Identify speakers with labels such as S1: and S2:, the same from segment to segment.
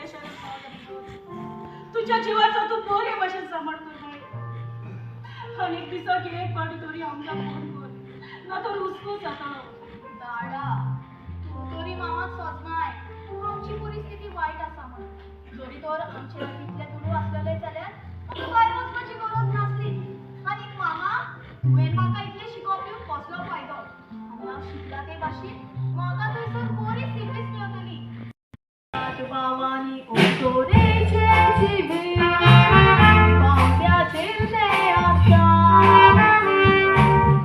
S1: प्रेशरान पावला. तुझ्या जिवाचो तूं बरे भशेन सांबाळ कर बाय. आनी एक दिसाक एक फावटी तरी आमकां फोन कर, ना तर हुस्को जातलो.
S2: दाडा, तूं तरी मामाक सोजनाय आमची परिस्थिती वायट आसा म्हणून. जरी तर आमचे लागीं इतले दुडू आसलेले जाल्यार म्हाका भायर वचपाची गरज नासली. आनी मामा, तुवें म्हाका इतलें शिकोवप दिवन कसलो फायदो? आनी हांव शिकलां ते भाशेन म्हाका थंयसर बरी सर्वीस मेळटली.
S1: भावानी ओतोरेचे जिवे पावंड्याचेर ते आसता.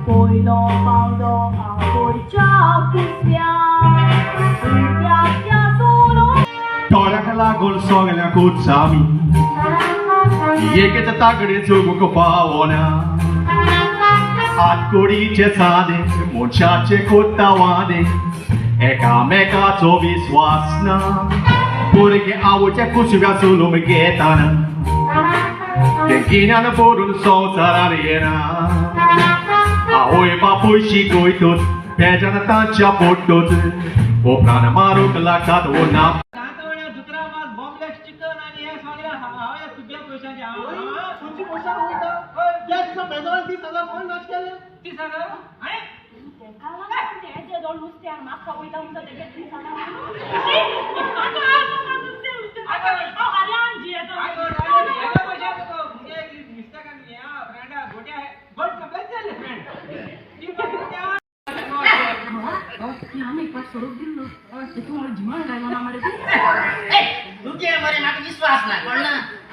S1: पयलो पावंडो आवयच्या कुसव्या भुरग्याच्या चलो.
S3: दोळ्याक लागून सगळ्यांकूच आमी एकेच तागडे जगूंक पावना. हातकुडीचे सादे, मनशाचे कोत्तावादे, एकामेकाचो विस्वास ना. भुरगें आवयच्या कुसव्या चलूंक घेताना तें गिन्यान भरून संवसारार येना. आवय बापूय शिकयतच पेजान तांच्या पोटच, उपरांत मारूंक लागतात वो ना.
S4: धुकरा मास, बॉम्बलेक्स चिकन आणि हे सगळे हांवें तुज्या पयशांचे.
S5: खंयच्या पयशान वयता? त्या दिसा मेजवान 30,000 कोण नाश केले?
S4: 30,000 हांवें.
S1: तेका लागून ते जे दोन नुस्त्याक म्हाका वयता म्हणटा तेगे 30,000. म्हाका आसा नुस्तें नुस्तें, हांव हरयाण जियेता.
S4: हेज्या पयशांक तुका मुगे मिस्टेकान हें फ्रेंडा गोट्या गोट बेस्ट जालें फ्रेंड.
S1: आमी एक फावट सोरोप दिल्लो, तूं म्हाका जिवान घायलो ना मरे तूं.
S6: तुगे मरे म्हाका विश्वास ना, कळना?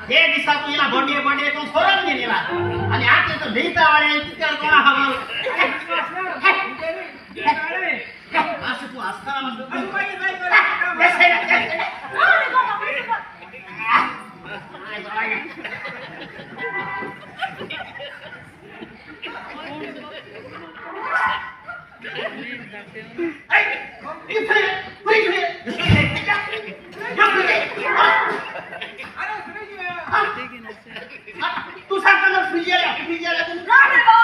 S6: हे दिसा तूं येला बोंडये बोंडये तूं सोरोप घेवन येला आनी आतां तो न्हयता वाडे कित्याक कोणा खबर. अशें तूं आसतना म्हणटा. तूं सांगता ना फ्रीज आल्या, फ्रीज आल्या तूं.
S2: ना रे गो,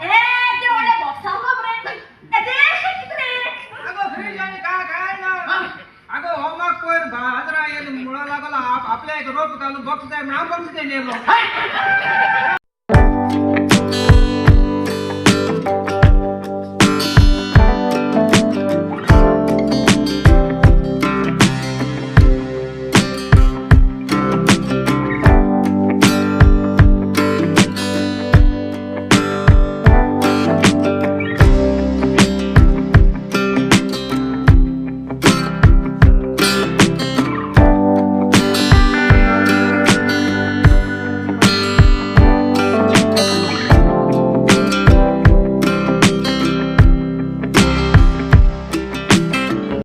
S2: ए ते व्हडले बॉक्सां खबर ए ते कितें रे?
S4: अगो फ्रीज आनी काय काय ना. अगो हो म्हाका पयर बाजारा येयलो, मुळो लागलो आपल्या एक रोप घालून बॉक्स जाय म्हणून हांव बॉक्स घेवन येयलो.